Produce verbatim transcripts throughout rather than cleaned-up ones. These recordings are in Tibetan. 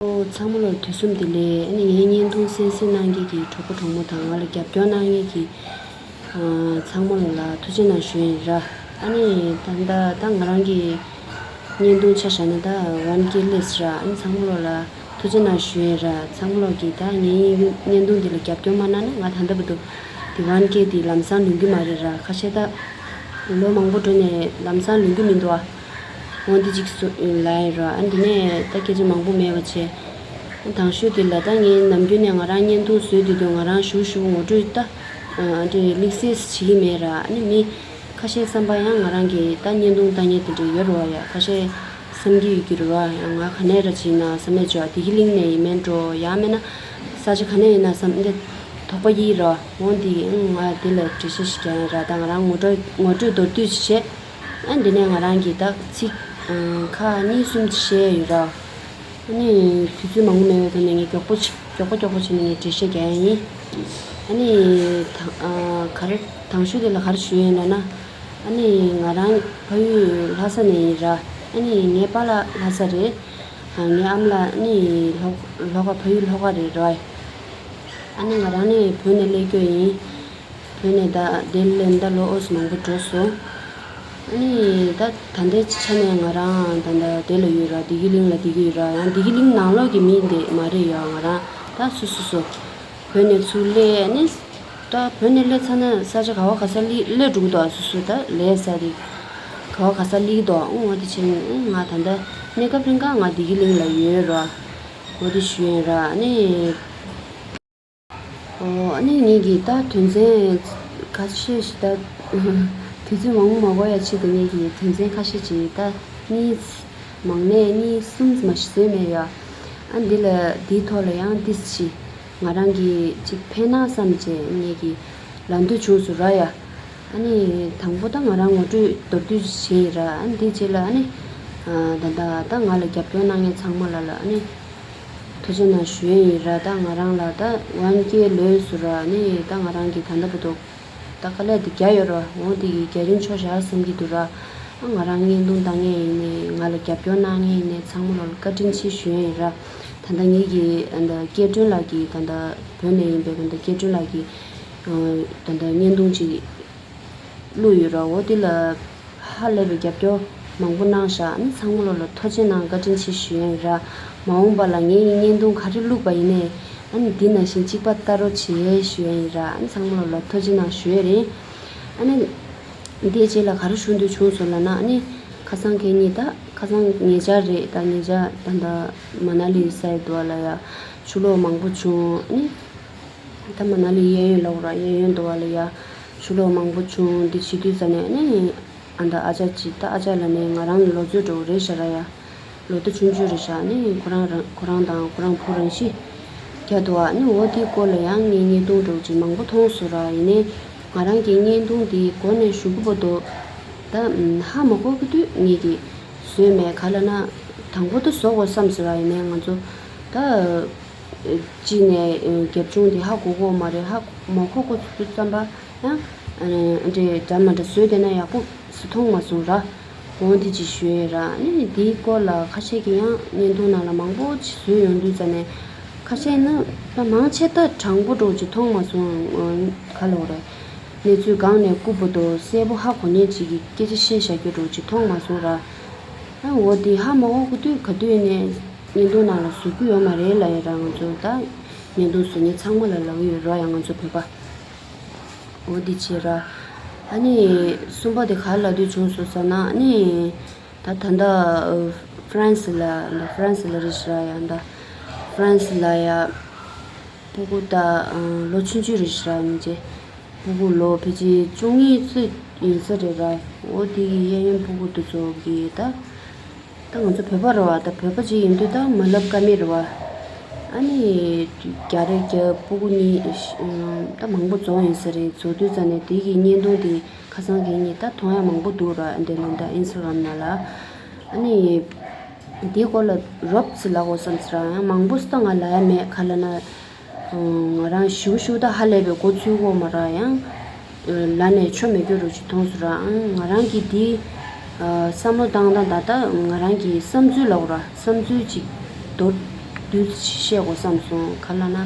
ཨོ། ཚང་མ་ལོ་དུས་གསུམ་བདེ་ལེགས། ཨ་ནི་ངའི་བརྙན་ཐུང་གསན་གཟིགས་གནང་མཁན་གྱི་གྲོགས་པོ་གྲོགས་མོ་དང་ང་ལ་རྒྱབ་སྐྱོར་གནང་མཁན་གྱི་ཨ་ཚང་མ་ལོ་ལ་ཐུགས་རྗེ་གནང་ཞུ་ཡིན་ར། ཨ་ནི་ད་ལྟ་ད་ང་རང་གི་བརྙན་ཐུང་ཆ་བཞག་ན་ད་ཝན་ཀེ་སླེབས་ར། ཨ་ནི་ཚང་མ་ལོ་ལ་ཐུགས་རྗེ་གནང་ཞུ་ཡིན་ར། ཚང་མ་ལོ་གིས་ད་ངའི་བརྙན་ཐུང་འདི་ལ་རྒྱབ་སྐྱོར་མ་གནང་ན་ང་ད་ལྟ་བར་དུ་དེ་ཝན་ཀེ་དེ་ལམ་སང་ལོན་གྱི་མ་རེད་ར། ཁ་ཤས་ད་ལོ་མང་པོ་འགྲོ་ནས་ལམ་སང་ལོན་གྱི་མི་འདུག་ཨ། འོ་འདི་གཅིག་སུ་ལ་ཡིན་ར། ཨ་འདི་ནས་ད་སྐད་ཆ་མང་པོ་མེད་པ་བྱས། དང་ཤོས་དེ་ལ་ད་ངས་ནམ་རྒྱུན་ནས་ང་རང་བརྙན་ཐུང་བཟོས་དུས་དུས་ང་རང་ཞུ་ཞུ་ངོ་སྤྲོད་ད་ཨ་འདྲེ་དམིགས་བསལ་བྱེད་ཀྱི་མེད་ར། ཨ་ནི་མི་ཁ་ཤས་བསམ་པ་ཡང་ང་རང་གི་ད་བརྙན་ཐུང་ལྟ་མཁན་དེ་འདྲ་ཡོད་ར་བ། ཡ་ཁ་ཤས་བསམ་གྱི་ཡོད་ཀྱི་ར་བ། ཡང་ང་ག་ནས་ར་བྱས་ན་བསམ་མེད་ཅོ། བདེ་སྐྱིད་གླིང་ནས་ཡིན་མིན་འགྲོ། ཡང་མིན་ན་ས་ཆ་ག་ནས་ཡིན་ན་བསམ་འདི་དོགས་པ་ཡིན་ར། འོ་འདི་ང་འདི་ལ་འགྲེལ་བཤད་ཞིག་རྒྱག་ཡིན་ར། ད་ང་རང་ངོ་སྤྲོད་ངོ་སྤྲོད་མདོར་བསྡུས་ཤིག་བྱས། ཨ་འདི་ནས་ང་རང་གིས་ད་ཚིག་ཨ་ཁ་གཉིས་གསུམ་ཅིག་བཤད་ཡོད་ར། ཨ་ནི་དུས་ཚོད་མང་པོ་མེད་པའི་ཐོག་ནས་ངས་མགྱོགས་པོ་ཅིག་མགྱོགས་པོ་མགྱོགས་པོ་བྱས་ནས་ངས་འགྲེལ་བཤད་རྒྱག་ཡ་ཡིན། ཨ་ནི་ད་ཨ་ག་རེ་དང་ཤོས་དེ་ལ་ག་རེ་ཞུ་ཡ་ཡིན་ལབ་ན། ཨ་ནི་ང་རང་ཕ་ཡུལ་ལྷ་ས་ནས་ཡིན་ར། ཨ་ནི་ངའི་པཱ་ལགས་ལྷ་ས་རེད། ཨ་ངའི་ཨ་མ་ལགས་ཨ་ནི་ལྷོ་ལྷོ་ཁ་ཕ་ཡུལ་ལྷོ་ཁ་རེད་ར། ཨ་ནི་ང་རང་ནི་བོད་ནས་སླེབས་རྒྱུ་ཡིན། བོད་ནས་ད་དེ་ལས་ད་ལོ་ཨོ་ཙམ་མང་པོ་འགྲོ་སོང་། ཨ་ནི་ད་ད་ལྟའི་ཆ་ནས་ང་རང་ད་ལྟ་དེ་ལ་ཡོད་ར། བདེ་སྐྱིད་གླིང་ལ་བསྡད་ཀྱི་ཡོད་ར། ཡང་བདེ་སྐྱིད་གླིང་ནང་ལོགས་ཀྱི་མི་དེ་མ་རེད་ཡ། ང་རང་ད་སོ་སོ་སོ་བོད་ནས་ཚུར་སླེབས། ཨ་ནི་ད་བོད་ནས་སླེབས་ཚར་ན་ས་ཆ་ག་བ་ག་ས་སླེ་སླེབས་འགྲོ་གི་འདུག་ཨ་སོ་སོ་ད་ལས་ས་དེ་ག་བ་ག་ས་སླེབས་ཀྱི་འདུག་ཨ་འོ་དེ་བྱས་ནས་ང་ད་ལྟ་གནས་སྐབས་རིང་ག་ང་བདེ་སྐྱིད་གླིང་ལ་ཡོད་ར། འོ་དེ་ཞུ་ཡིན་ར། ཨ་ནི། ཨོ། ཨ་ནི་ངེད་ཀྱིས་ད་དོན་ཚན་ཁ་ཤས་ཤིག་ད་དུས་ཚོད་མང་པོ་མ་འགོར་ཡ་ཆེད་དུ་ངེད་ཀྱིས་དོན་ཚན་ཁ་ཤས་ཅིག་ད་གཉིས་མང་ནས་གཉིས་གསུམ་མ་ཞིག་བཟོས་མེད་ཡ། ཨ་འདི་ལ་འདིའི་ཐོག་ལ་ཡང་ཏིས་ཅིག་ང་རང་གིས་ཅིག་ཕན་ན་བསམ་བྱས་ངེད་ཀྱིས་ལབ་འདོད་བྱུང་སོང་ར་ཡ། ཨ་ནི་དང་པོ་ད་ང་རང་ངོ་སྤྲོད་མདོར་བསྡུས་བྱས་ཡིན་ར། ཨ་འདི་རྗེས་ལ་ཨ་ནི་ད་ད་ད་ང་ལ་རྒྱབ་སྐྱོར་གནང་མཁན་ཚང་མ་ལ་ལ་ཨ་ནི། ཐུགས་རྗེ་གནང་ཞུ་ཡས་ཡིན་ར། ད་ང་རང་ལ་ད་ཝན་ཀེ་ལོས་སུ་ར་ནི་ད་ང་རང་གི་ད་ལྟ་བར་དུ་ད་དཀའ་ལས་འདི་རྒྱག་ཡོད་ར། འོ་འདི་གི་རྒྱ་རིམ་ཆོག་བཞག་བསམ་གྱི་འདུག་ར། ཨ་ང་རང་བརྙན་ཐུང་ལྟ་མཁན་ཡིན་ནའི་ང་ལ་རྒྱབ་སྐྱོར་གནང་མཁན་ཡིན་ནའི་ཚང་མ་ལ་བཀའ་དྲིན་ཆེ་ཞུ་ཡས་ཡིན་ར། ད་ལྟ་ངེད་ཀྱི་ད་ལྟ་སྐལ་སྒྲོན་ལགས་ཀྱི་ད་ལྟ་བོད་ནས་ཡིན་པའི་ད་ལྟ་སྐལ་སྒྲོན་ལགས་ཀྱི་ད་ལྟ་བརྙན་ཐུང་ཅིག་བླུགས་ཡོད་ར། འོ་དེ་ལ་ཧ་ལས་པའི་རྒྱབ་སྐྱོར་མང་པོ་གནང་ཤག་ཨ་ནི་ཚང་མ་ལོ་ལ་ཐུགས་རྗེ་གནང་བཀའ་དྲིན་ཆེ་ཞུ་ཡ་ཡིན་ར། མ་འོངས་པ་ལ་ངའི་བརྙན་ཐུང་ག་རེ་བླུགས་པ་ཡིན་ནའི་ཨ་ནི་འདི་ནང་བཞིན་གཅིག་པ་ལྟ་རོགས་བྱེད་ཞུ་ཡ་ཡིན་ར། ཨ་ནི་ཚང་མ་ལོ་ལ་ཐུགས་རྗེ་གནང་ཞུ་ཡ་རེད། ཨ་ནི་དེའི་རྗེས་ལ་ག་རེ་ཞུ་འདོད་བྱུང་སོང་ལབ་ན། ཨ་ནི་ཁ་སང་ཁེ་ཉིན་ད་ཁ་སང་ཉེ་ཆར་རེད། ད་ཉེ་ཆར་ད་ད་མ་ན་ལི་སའི་དུ་བ་ལ་ཡ་ཆུ་ལོག་མང་པོ་བྱུང་། ཨ་ནི། ད་མ་ན་ལི་གཡས་གཡོན་ལབ་ར། གཡས་གཡོན་དུ་བ་ལ་ཡ་ཆུ་ལོག་མང་པོ་བྱུང་། འདི་བྱེད་དུས་ཙ་ནས་ནི་ཨ་ད་ཨ་ཅག་ཅིག་ད་ཨ་ཅག་ལ་ནི་ང་རང་ལོ་ཚོད་འགྲོ་རེད་ཤག་ར་ཡ། ལོ་ད་ཆུང་ཆུང་རེད་ཤག་ནི་ཁོ་རང་རང་ཁོ་རང་དང་ཁོ་རང་བུ་རང་ཤི་རྒྱ་དུ་བ་ནི་འོ་དེའི་སྐོར་ལ་ཡང་ངས་བརྙན་ཐུང་འགྲོ་ཅིག་མང་པོ་མཐོང་སོང་ར། ཡིན་ནའི་ང་རང་གི་བརྙན་ཐུང་འདི་འགོ་ནས་གཞུག་གུ་བར་དུ་ད་ཧ་མ་གོ་གི་དུས་ངས་ཀྱི་བཟོས་མེད། ག་ལ་ན་དང་པོ་ད་བཟོ་དགོས་བསམ་སོང་ར། ཡིན་ནའི་ང་ཚོ་ད། གཅིག་ནས་རྒྱབ་ལྗོངས་དེ་ཧ་གོ་གོ་མ་རེད། ཧ་མ་གོ་གོ་ཚུལ་ཙམ་པ་ཡང་འདྲེ་འདྲ་མ་འདྲ་བཟོས་བསྡད་ན་ཡག་པོ་སུ་མཐོང་མ་སོང་ར། འོ་འདི་ཅིག་ཞུ་ཡས་ར། ནི་འདིའི་སྐོར་ལ་ཁ་ཤས་ཀྱིས་ཡང་བརྙན་ཐུང་ནང་ལ་མང་པོ་ཅིག་བཟོས་ཡོང་དུས་ཙ་ནས་ཁ་ཤས་ནི་ད་མང་ཆེ་ད་དྲང་པོ་འདྲ་ཅིག་མཐོང་མ་སོང་། ག་ལ་འོ་རེད། གནས་ཚུལ་སྒང་ནས་རྐུབ་བུ་དོ་གསལ་པོ་ཧ་གོ་ཉན་ཅིག་གི་སྐད་ཆ་བཤད་བཞག་རྒྱུ་འདྲ་ཅིག་མཐོང་མ་སོང་ར། ཨ་འོ་དེ་ཧ་མ་གོ་གོ་དུས་ག་དུས་ནས་བརྙན་ཐུང་ནང་ལ་བཟོ་རྒྱུ་ཡོད་མ་རེད་ལབ་ཡ་ར། ང་ཚོ་ད་བརྙན་ཐུང་བཟོ་མཁན་ཚང་མ་ལ་ལབ་ཀྱི་ཡོད་ར་ཡ། ང་ཚོ་བོད་པ། འོ་དེ་བྱས་ར། ཨ་ནི་གསུམ་པ་དེ་ག་ལབ་འདོད་བྱུང་སོང་ཟེར་ན། ཨ་ནི་ད་ད་ལྟ་ཧྥ་རན་སི་ལ་ད་ཧྥ་རན་སི་ལ་རེད་ཤག་ར་ཡ། ད་ཧྥ་རན་སི་ལ་ཡ་སྤུ་གུ་ད་ལོ་ཆུང་ཆུང་རེད་ཤག་ར། ཡིན་གྱི་སྤུ་གུ་ལོ་ཕལ་ཆེར་བཅུ་གཉིས་ཚོད་ཡིན་ས་རེད་ར། འོ་དེ་གི་གཡས་གཡོན་སྤུ་གུ་དེ་ཚོ་གི་ད། ད་ང་ཚོ་བོད་པ་རེད་བ། ད་བོད་པ་ཅིག་ཡིན་དུས་ད་མ་ལབ་ཀ་མེད་རེད་བ། ཨ་ནི་རྒྱ་རེད། རྒྱ་སྤུ་གུ་གཉིས་ད་མང་པོ་རྫོགས་ཡིན་ས་རེད། རྫོགས་དུས་ཙ་ནས་དེ་གི་བརྙན་ཐུང་དེ་ཁ་སང་གི་གཉིས་ད་མཐོང་ཡ་མང་པོ་འདུག་ར། འདི་ལ་ད་ཨིན་སི་ཊ་གྷ་རམ་ནང་ལ། ཨ་ནི་དེའི་སྐོར་ལ་རོབ་ཙམ་ལབ་དགོས་བསམ་ཟེར་ར། ཡང་མང་པོ་ཙམ་ད་ང་ལབ་ཡ་མེད། ག་ལབ་ན། ང་རང་ཞུ་ཞུ་ད་ཧ་ལས་པའི་མགོ་ཚོས་གོ་མ་ར་ཡང་། ལ་ནས་ཆོ་མེད་རྒྱུ་རུ་ཅིག་མཐོང་སོང་ར། ཨང་ང་རང་གི་དེ་བསམ་བློ་བཏང་སྟངས་ད་ལྟ་ང་རང་གི་བསམ་ཚུལ་ལབ་ར། བསམ་ཚུལ་ཅིག་མདོར་ བསྡུས་བཤད་དགོས་བསམ་སོང་། ག་ལབ་ན།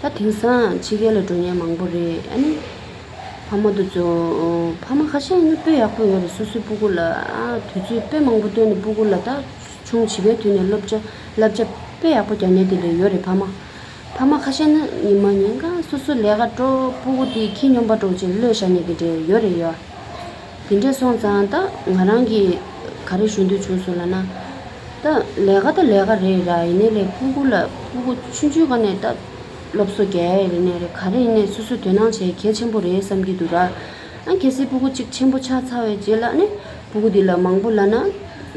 ད་དེང་སང་ཕྱི་རྒྱལ་ལ་འགྲོ་མཁན་མང་པོ་རེད། ཨ་ནི། ཕ་མ་དེ་ཚོ། ཕ་མ་ཁ་ཤས་ཡིན་ན་དཔེ་ཡག་པོ་ཡོད་རེད། སོ་སོའི་སྤུ་གུ་ལ། ཨ། དུས་ཚོད་དཔེ་མང་པོ་བཏོན་ནས་སྤུ་གུ་ལ་ད། ཆུང་བྱིས་པའི་དུས་ནས་སློབ་བྱ་བསླབ་བྱ་དཔེ་ཡག་པོ་རྒྱག་མཁན་དེ་འདྲ་ཡོད་རེད་ཕ་མ། ཕ་མ་ཁ་ཤས་ནི་ཉི་མ་ཉིན་གང་སོ་སོ་ལས་ཀ་འགྲོ་སྤུ་གུ་དེ་ཁྱི་སྨྱོན་པ་འདྲ་བྱས་གློད་བཞག་མཁན་དེ་འདྲ་ཡོད་རེད་ཡ། དེ་འདྲ་སོང་ཙང་ད་ང་རང་གིས་ག་རེ་ཞུ་འདོད་བྱུང་སོང་ལབ་ན། ད་ལས་ཀ་ད་ལས་ཀ་རེད་ར། ཡིན་ནའི་ལས་སྤུ་གུ་ལ་སྤུ་གུ་ཆུང་ཆུང་སྒང་ནས་ད་སློབ་གསོ་རྒྱག་ཡ་ཡིན་ནའི་རེད། ག་རེ་ཡིན་ནའི་སོ་སོས་དོ་སྣང་བྱེད་གལ་ཆེན་པོ་རེད་བསམ་གྱི་འདུག་ར། ཨ། གལ་སྲིད་སྤུ་གུ་གཅིག་ཆེན་པོ་ཆགས་ཚར་བའི་རྗེས་ལ་ནི་སྤུ་གུ་འདི་ལ་མང་པོ་ལབ་ན།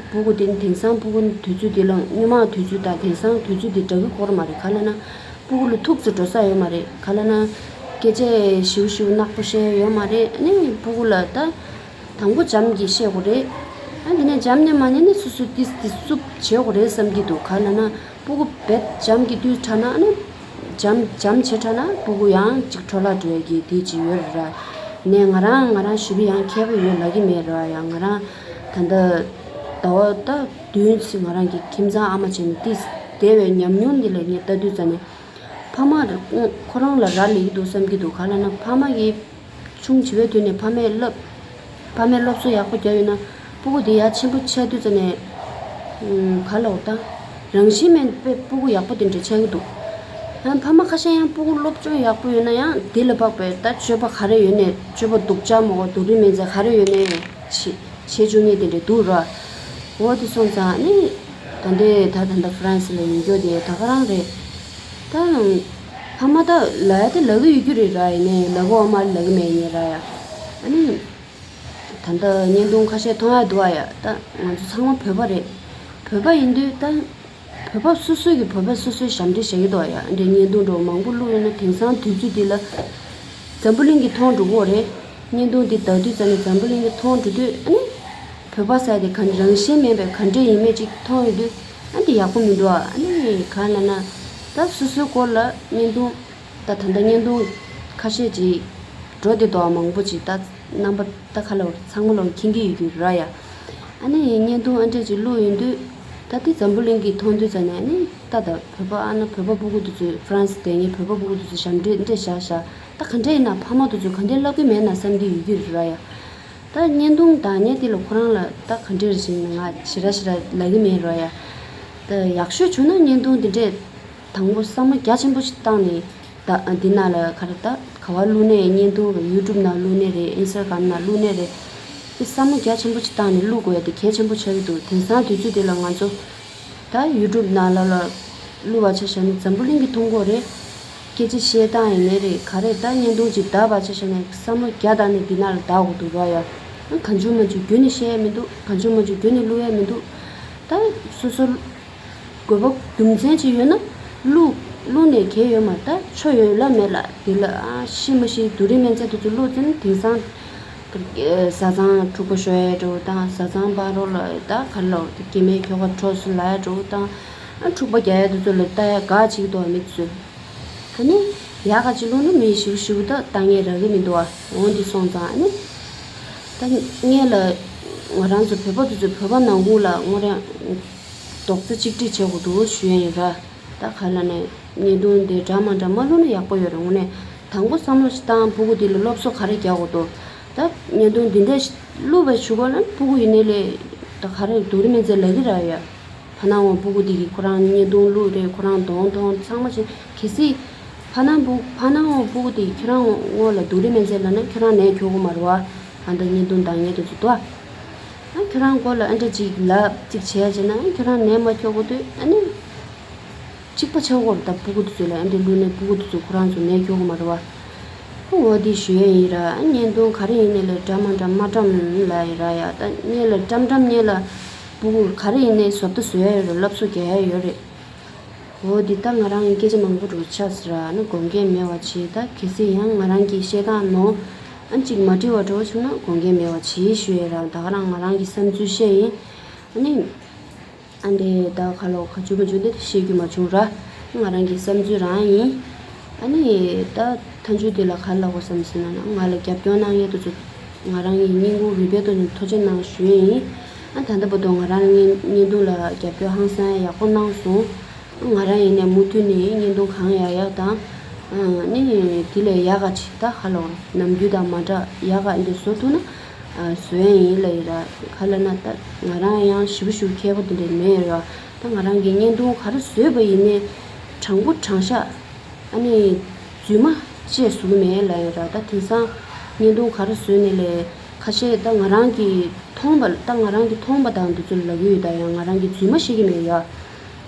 སྤུ་གུ་དེ་དེང་སང་སྤུ་གུ་དུས་ཚོད་འདི་ལ་སྔོན་མ་དུས་ཚོད་དང་དེང་སང་དུས་ཚོད་འདི་འདྲ་གི་འགོར་མ་རེད། ག་ལབ་ན། སྤུ་གུ་ལ་ཐུག་ཙམ་འགྲོ་ས་ཡོད་མ་རེད། ག་ལབ་ན། སྐད་ཆ་ཞིའུ་ཞིའུ་ནག་པོ་བཤད་ཡོད་མ་རེད། ཨ་ནི་སྤུ་གུ་ལ་ད། དང་པོ་འཇམ་གྱིས་བཤད་དགོས་རེད། ཨ། དེ་ནས་འཇམ་ནས་མ་ཉན་ན་སོ་སོས་ཏིས་ཏིས་བསུབ་བྱེད་དགོས་རེད་བསམ་གྱི་འདུག་ག་ལབ་ན། སྤུ་གུ་རྦད་འཇམ་གྱི་དུས་ཕྲ་ན་ནི། འཇམ་འཇམ་བྱེད་ཕྲ་ན་སྤུ་གུ་ཡང་གཅིག་འཕྲོ་བརླག་འགྲོ་ཡ་གི་དེ་ཅིག་ཡོད་རེད་ར། ནས་ང་རང་ང་རང་ཞུ་བི་ཡང་མཁས་པོ་ཡོད་ལབ་ཀྱི་མེད་ར་ཡ། ང་རང་ད་ལྟ་ཟླ་བ་ད་བདུན་ཙམ་ང་རང་གི་ཁྱིམ་ཚང་ཨ་མ་བྱས་ནས་ཏིས་བསྡད་པའི་ཉམས་མྱོང་འདི་ལ་ངས་ལྟ་དུས་ཙ་ནས། ཕ་མ་རེ་ཁོ་རང་ལ་རག་ལས་ཀྱི་འདུག་བསམ་གྱི་འདུག་ག་ལབ་ན་ཕ་མ་གིས་ཆུང་བྱིས་པའི་དུས་ནས་ཕ་མས་བསླབ། ཕ་མས་སློབ་གསོ་ཡག་པོ་བརྒྱབ་ཡོད་ན་སྤུ་གུ་དེ་ཡར་ཆེན་པོ་ཆགས་དུས་ཙ་ནས། ཨུམ། ག་ལབ་དང་། རང་བཞིན་མེད་པའི་སྤུ་གུ་ཡག་པོ་དེ་འདྲ་ཆགས་ཀྱི་འདུག་ཡང་ཕ་མ་ཁ་ཤས་ཡང་སྤུ་གུ་སློབ་སྦྱོང་ཡག་པོ་ཡོད་ན་ཡང་དེ་ལ་དཔག་པའི་ད་སྤྱོད་པ་ག་རེ་ཡོད་ནས་སྤྱོད་པ་སྡུག་ཅག་མོ་ག་སྡུག་རུས་མིན་ཚད་ག་རེ་ཡོད་ནས་བྱེད་བཅུག་མཁན་དེ་འདྲ་འདུག་ར། འོ་དེ་སོང་ཙང་ནི། ད་ལྟའི་ད་ད་ལྟ་ཧྥ་རན་སི་ལ་ཡོང་རྒྱུ་དེ་ད་ག་རང་རེད། ད། ཕ་མ་ད་ལབ་ཡ་དེ་ལབ་གི་ཡོད་རྒྱུ་རེད་ར། ཡིན་ནའི་ལབ་གི་ཡོད་མ་རེད་ལབ་གི་མེད་ཡིན་ར་ཡ། ཨ་ནི། ད་ལྟ་བརྙན་ཐུང་ཁ་ཤས་མཐོང་ཡ་འདུག་ཨ་ཡ། ད་ང་ཚོ་ཚང་མ་བོད་པ་རེད། བོད་པ་ཡིན་དུས་ད། བོད་པ་སོ་སོ་གིས་བོད་པ་སོ་སོའི་ཞབས་འདྲེན་བྱེད་ཀྱི་འདུག་ཨ་ཡ། འདྲའི་བརྙན་ཐུང་འདྲ་བོ་མང་པོ་བླུགས་ཡོད་ན་དེང་སང་དུས་ཚོད་འདི་ལ། འཛམ་བུ་གླིང་གིས་མཐོང་འགྲོ་གི་རེད། བརྙན་ཐུང་འདི་ལྟ་དུས་ཙམ་ནས་འཛམ་བུ་གླིང་གིས་མཐོང་འགྲོ་དུས་ཨ་ནི། བོད་པ་ཟེར་དེ་ག་རང་བཞིན་མེད་པའི་ག་འདྲས་ཡིན་མེད་ཅིག་མཐོང་ཡོང་དུས་ཨ་འདི་ཡག་པོ་མི་འདུག་ཨ། ཨ་ནི་གང་ལབ་ན། ད་སོ་སོའི་སྐོར་ལ་བརྙན་ཐུང་། ད་ད་ལྟ་བརྙན་ཐུང་ཁ་ཤས་ཅིག་འགྲོ་བསྡད་འདུག་ཨ། མང་པོ་ཅིག་ད་རྣམ་པ་ད་ག་ལ་ཚང་མ་ལོག་མཁྱེན་གྱི་ཡོད་རྒྱུ་ར་ཡ། ཨ་ནི་བརྙན་ཐུང་ཨ་འདྲས་ཅིག་བླུགས་ཡོང་དུས་ད་དེ་འཛམ་བུ་གླིང་གིས་མཐོང་དུས་ཙ་ནས་ཨ་ནི་ད་ད་བོད་པ་ཨ་ན་བོད་པ་སྤུ་གུ་དེ་ཚོས་ཧྥ་རན་སི་བསྡད་མཁན་བོད་པ་སྤུ་གུ་དེ་ཚོས་ཞབས་འདྲེན་འདྲས་བཞག་བཞག་ད་ག་འདྲས་ཡིན་ན་ཕ་མ་དེ་ཚོས་ག་འདྲས་བསླབ་ཀྱི་མེད་ན་བསམ་གྱི་ཡོད་རྒྱུ་རེད་ར་ཡ། ད་བརྙན་ཐུང་ལྟ་མཁན་དེ་ལ་ཁོ་རང་ལ་ད་ག་འདྲས་རེད་ཟེར་ན་ང་ཞེ་དྲག་ཞེ་དྲག་ལབ་ཀྱི་མེད་ར་ཡ། ད་ཡག་ཤོས་བྱུང་ན་བརྙན་ཐུང་དེ་འདྲས་དང་པོ་བསམ་བློ་རྒྱ་ཆེན་པོ་ཞིག་བཏང་ནས་ད་འདི་ནང་ལ་ག་རེ་ད་ག་བ་བླུགས་ནའི་བརྙན་ཐུང་ཡུ་ཊུབ་ནང་བླུགས་ནའི་རེད། ཨིན་སི་ཊ་གྷ་རམ་ནང་བླུགས་ནའི་རེད། དེ་བསམ་བློ་རྒྱ་ཆེན་པོ་ཞིག་བཏང་ནས་བླུགས་དགོས་ཡ་དེ་གལ་ཆེན་པོ་ཆགས་ཀྱི་འདུག་དེང་སང་དུས་ཚོད་འདི་ལ་ང་ཚོ་ད་ཡུ་ཊུབ་ནང་ལ་ལ་བླུགས་པ་ཆ་བཞག་ན་འཛམ་བུ་གླིང་གིས་མཐོང་གི་རེད། སྐད་ཆ་བཤད་སྟངས་ཡིན་ནའི་རེད། ག་རེ་ད་བརྙན་ཐུང་ཅིག་བལྟས་པ་ཆ་བཞག་ན་བསམ་བློ་རྒྱ་བཏང་ནས་འདི་ནང་ལ་བལྟ་དགོས་འདུག་ར་ཡ། གང་བྱུང་མང་བྱུང་རྒྱུན་ནས་བཤད་ཡ་མི་འདུག་གང་བྱུང་མང་བྱུང་རྒྱུན་ནས་བླུགས་ཡ་མི་འདུག་ད་སོ་སོ་དགོས་པ་རྒྱུ་མཚན་ཅིག་ཡོད་ན་བླུགས་བླུགས་ནས་གལ་ཡོད་མ་རེད། ད་ཆོ་ཡོད་ལ་མེད་ལ་དེ་ལ་ཨ་ཤི་མ་ཤི་སྡུག་རུས་མིན་ཚད་དེ་ཚོ་བླུགས་ཚེ་ན་དེང་སང་བཟའ་ཚང་འཁྲུག་པ་ཤོར་ཡ་འདྲ་བོ་དང་བཟའ་ཚང་བར་རོ་ལ་ད་ག་རེ་ལབ་དགོས་རེད། སྐྱེ་དམན་ཁྱོ་ག་འཕྲོག་སོང་ལབ་ཡ་འདྲ་བོ་དང་ཨ་འཁྲུག་པ་རྒྱག་ཡ་དེ་ཚོ་ལ་ལྟ་ཡ་དགའ་བྱེད་ཀྱི་འདུག་བ་མི་དེ་ཚོས། ཨ་ནི། ཡག་ག་ཅིག་བླུགས་ན་མི་ཞིབ་ཞིབ་ད་ལྟ་ངས་རག་གི་མི་འདུག་ཨ། འོ་འདི་སོང་ཙང་ཨ་ནི། ད་ངས་ལ། ང་རང་ཚོ་བོད་པ་དེ་ཚོ་བོད་པ་ནང་ཁུལ་ལ་དངོས་རང་། རྡོག་རྩ་གཅིག་སྒྲིལ་བྱེད་དགོས་འདུག་ཞུ་ཡ་ཡིན་ར། ད་ག་ལ་ནས་བརྙན་ཐུང་འདི་འདྲ་མ་འདྲ་མ་བླུགས་ན་ཡག་པོ་ཡོད་རེད། དངོས་གནས་དང་པོ་བསམ་བློ་ཞིག་བཏང་སྤུ་གུ་འདི་ལ་སློབ་གསོ་ག་རེ་རྒྱག་དགོས་འདུག་ད་བརྙན་ཐུང་འདི་འདྲ་ཞིག་བླུགས་པའི་གཞུག་གུ་ལ་སྤུ་གུ་ཡིན་ནའི་ལས། ད་ག་རེ་སྡུག་རུས་མིན་ཚད་ལབ་ཀྱི་ར་ཡ། ཕ་ནང་བ་སྤུ་གུ་དེ་གིས་ཁོ་རང་བརྙན་ཐུང་བླུགས་རེད། ཁོ་རང་གདོང་མཐོང་ཚང་མ་བྱེད། གལ་སྲིད་ཕ་ནང་བུ་ཕ་ནང་བ་སྤུ་གུ་དེ་གིས་ཁྱོད་རང་ངོ་ལ་སྡུག་རུས་མིན་ཚད་ལབ་ན་ཁྱོད་རང་ནད་ཁྱོག་གི་མ་རེད་བ། ཨ་ད་བརྙན་ཐུང་ལྟ་མཁན་དེ་ཚོ་དོ། ཨ་ཁྱོད་རང་མགོ་ལ་ཨ་འདྲ་ཅིག་ལབ་ཅིག་བྱས་བྱས་ན་ཨ་ཁྱོད་རང་ནད་མ་ཁྱོག་གི་འདུག་ཨ་ནི། གཅིག་པ་ཆགས་ཀྱི་ཡོད་རེད། ད་སྤུ་གུ་དེ་ཚོ་ལ་ཨ་འདྲ་བླུགས་ནས་སྤུ་གུ་དེ་ཚོ་ཁོ་རང་ཚོ་ནད་ཁྱོག་གི་མ་རེད་བ། ཁོ་འོ་དེ་ཞུ་ཡས་ཡིན་ར། ཨ་བརྙན་ཐུང་ག་རེ་ཡིན་ནའི་ལས་འདྲ་མ་འདྲ་མ་བཀྲམ་ལབ་ཡིན་ར་ཡ། ད་ངས་ལ་བཀྲམ་བཀྲམ་ངས་ལ་སྤུ་གུ་ག་རེ་ཡིན་ནའི་བཟོ་ལྟ་བཟོ་ཡ་ཡོད་རེད། སློབ་གསོ་རྒྱག་ཡ་ཡོད་རེད། འོ་འདི་ད་ང་རང་གི་སྐད་ཆ་མང་པོ་འགྲོ་ཆགས་ཟེར་ར་ནི་དགོངས་འགལ་མེད་པ་བྱེད། ད་གལ་སྲིད་ཡང་ང་རང་གི་བཤད་སྟངས་ནང་ཨ་གཅིག་མ་འགྲིག་པ་འགྲོ་བྱུང་ན་དགོངས་འགལ་མེད་པ་བྱེད་ཞུ་ཡས་ར། ད་ག་རང་ང་རང་གི་བསམ་ཚུལ་བཤད་ཡིན། ཨ་ནི། ཨ་འདྲས་ད་ག་ལོག་ག་བྱུང་མ་བྱུང་དེ་བཤད་རྒྱུ་མ་བྱུང་ར། ང་རང་གི་བསམ་ཚུལ་རང་ཡིན། ཨ་ནི་ད་མཐའ་མཇུག་དེ་ལ་ག་ལབ་དགོས་བསམ་ཟེར་ན་ང་ལ་རྒྱབ་སྐྱོར་གནང་མཁན་དེ་ཚོ་ང་རང་གི་སྙིང་ཁུང་རུས་པའི་ཐོག་ནས་ཐུགས་རྗེ་གནང་ཞུ་ཡས་ཡིན། ཨ་ད་ལྟ་བར་དུ་ང་རང་བརྙན་བརྙན་ཐུང་ལ་རྒྱབ་སྐྱོར་ཧང་སང་ཡག་པོ་གནང་སོང་། ང་རང་ཡིན་ནས་མུ་མཐུད་ནས་བརྙན་ཐུང་གང་ཡག་ཡག་དང་། ཨ་ནི་དེ་ལས་ཡག་ག་ཅིག་ད་ཧ་ལོ་ནམ་རྒྱུན་དང་མ་འདྲ་ཡག་ག་འདི་བཟོ་ཐུབ་ན། ཨ་བཟོ་ཡ་ཡིན་ལབ་ཡིན་ར། ག་ལབ་ན་ད་ང་རང་ཡང་ཞེ་པོ་ཞེ་པོ་མཁས་པོ་དེ་འདྲ་མེད་ར། ད་ང་རང་གིས་བརྙན་ཐུང་ག་རེ་བཟོས་པ་ཡིན་ནའི་དྲང་པོ་དྲང་བཞག་ཨ་ནི་རྫུན་མ་བཅས་བཟོ་གི་མེད་ལབ་ཡིན་ར། ད་དེང་སང་བརྙན་ཐུང་ག་རེ་བཟོས་ནའི་ལས་ཁ་ཤས་ད་ང་རང་གིས་མཐོང་བ་ད་ང་རང་གིས་མཐོང་བ་དང་འདི་ཚོ་ལབ་ཀྱི་ཡོད། ད་ཡང་ང་རང་གིས་རྫུན་མ་བཤད་ཀྱི་མེད་ཡ།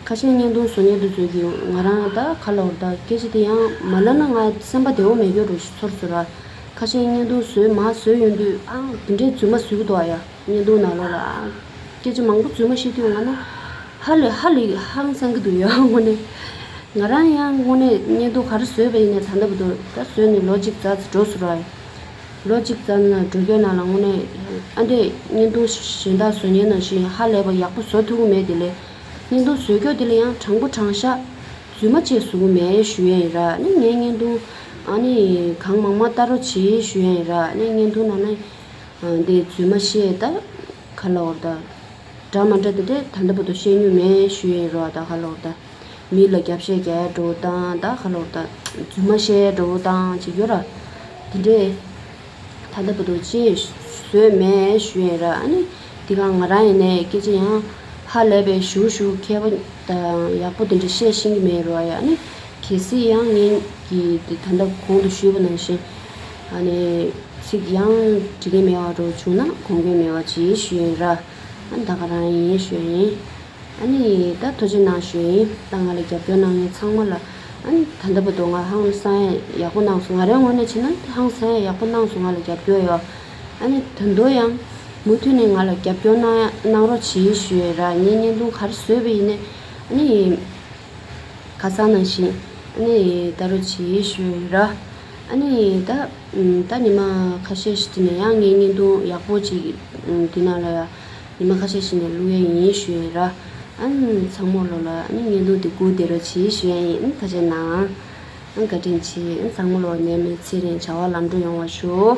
ཁ་ཤས་བརྙན་ཐུང་བཟོ་མཁན་དེ་ཚོ་གིས་ང་རང་ད་ག་ལབ་དགོས་རེད། ད་སྐད་ཆ་དེ་ཡང་མ་ལབ་ན་ང་སེམས་པ་བདེ་བོ་མེད་རྒྱུ་རུ་ཚོར་སོང་ར། ཁ་ཤས་བརྙན་ཐུང་བཟོས་མ་བཟོས་ཡོང་དུས་ཨང་དེ་འདྲའི་རྫུན་མ་བཟོ་གི་འདུག་ཨ་ཡ། བརྙན་ཐུང་ནང་ལོགས་ལ་ཨང་སྐད་ཆ་མང་པོ་རྫུན་མ་བཤད་དུས་ང་ན་ཧ་ལས་ཧ་ལས་ཧང་སང་གི་འདུག་ཡ། དངོས་གནས་ང་རང་ཡང་དངོས་གནས་བརྙན་ཐུང་ག་རེ་བཟོས་པ་ཡིན་ནའི་ད་ལྟ་བར་དུ་ད་བཟོས་ནས་ལོ་གཅིག་ཙམ་འགྲོ་སོང་ར། ལོ་གཅིག་ཙམ་ནང་འགྲོ་རྒྱུ་ནང་ལ་དངོས་གནས་ཨ་འདྲས་བརྙན་ཐུང་གཞན་དག་བཟོ་མཁན་ནང་བཞིན་ཧ་ལས་པ་ཡག་པོ་བཟོ་ཐུབ་ཀྱི་མེད། དེ་ལས་བརྙན་ཐུང་བཟོ་རྒྱུ་དེ་ལ་ཡང་དྲང་པོ་དྲང་བཞག་རྫུན་མ་བཅས་བཟོ་གི་མེད་ཞུ་ཡ་ཡིན་ར། ཨ་ནི་ངའི་བརྙན་ཐུང་ཨ་ནི་གང་མང་མང་ལྟ་རོགས་བྱེད་ཞུ་ཡ་ཡིན་ར། ཨ་ནི་བརྙན་ཐུང་ནང་ན་ཨ་འདི་རྫུན་མ་བཤད་ད་ག་ལབ་དགོས་རེད། ད་འདྲ་མ་འདྲ་དེ་འདྲས་ད་ལྟ་བར་དུ་བཤད་མྱོང་མེད་ཞུ་ཡ་ཡིན་ར། ད་ག་ལབ་དགོས་རེད། ད་མི་ལ་རྒྱབ་བཤད་རྒྱག་འགྲོ་དང་ད་ག་ལབ་དགོས་རེད། ད་རྫུན་མ་བཤད་འགྲོ་དང་ཅིག་ཡོད་ར། དེ་འདྲས་ད་ལྟ་བར་དུ་ཅིག་བཟོས་མེད་ཞུ་ཡ་ཡིན་ར། ཨ་ནི་དེ་ག་ང་རང་ཡིན་ནའི་སྐད་ཆ་ཡང་ཧ་ལས་པའི་ཞུ་ཞུ་མཁས་པོ་དང་ཡག་པོ་དེ་འདྲ་བཤད་ཤེས་ཀྱི་མེད་ར་ཡ། ཨ་ནི་གལ་སྲིད་ཡང་ངེད་ཀྱིས་དེ་ད་ལྟ་གོང་དུ་ཞུས་པ་ནང་བཞིན་ཨ་ནི་ཚིག་ཡང་འགྲིག་གི་མེད་པ་འདྲ་བྱུང་ན་དགོངས་འགལ་མེད་པ་ཅིག་ཞུ་ཡ་ཡིན་ར། ཨ་ནི་ད་ག་རང་ཡིན་ཞུ་ཡ་ཡིན། ཨ་ནི་ད་ཐུགས་རྗེ་གནང་ཞུ་ཡ་ཡིན། ད་ང་ལ་རྒྱབ་སྐྱོར་གནང་མཁན་ཚང་མ་ལ་ཨ་ནི་ད་ལྟ་བར་དུ་ང་ཧང་སང་ཡ་ཡག་པོ་གནང་སོང་། ང་རའི་ངོས་ནས་བྱས་ན་ཧང་སང་ཡ་ཡག་པོ་གནང་སོང་། ང་ལ་རྒྱབ་སྐྱོར་ཡོད། ཨ་ནི་ད་དུང་ཡང་མུ་མཐུད་ནས་ང་ལ་རྒྱབ་སྐྱོར་གནང་གནང་རོགས་གྱིས་ཞུ་ཡ་ཡིན་ར། ངའི་བརྙན་ཐུང་ག་རེ་བཟོས་པ་ཡིན་ནའི་ཨ་ནི། ཁ་སང་ནང་བཞིན་ཨ་ནི་ལྟ་རོགས་གྱིས་ཞུ་ཡ་ཡིན་ར། ཨ་ནི་ད་ད་ཉི་མ་ཁ་ཤས་ཤིག་དེ་ནས་ཡང་ངའི་བརྙན་ཐུང་ཡག་པོ་ཅིག་འདི་ནང་ལ་ཡ་ཉི་མ་ཁ་ཤས་ཤིག་ནས་བླུག་ཡ་ཡིན་ཞུ་ཡ་ཡིན་ར། ཨ་ནི་ཚང་མ་ལོ་ལ་ཨ་ནི་བརྙན་ཐུང་འདི་སྒུག་བསྡད་རོགས་གྱིས་ཞུ་ཡ་ཡིན། ཨ་ནི་ཐུགས་རྗེ་གནང་། ཨ་ནི་བཀའ་དྲིན་ཆེ། ཨ་ནི་ཚང་མ་ལོ་ནད་མེད་ཚེ་རིང་བྱ་བ་ལམ་འགྲོ་ཡོང་བ་ཞུ།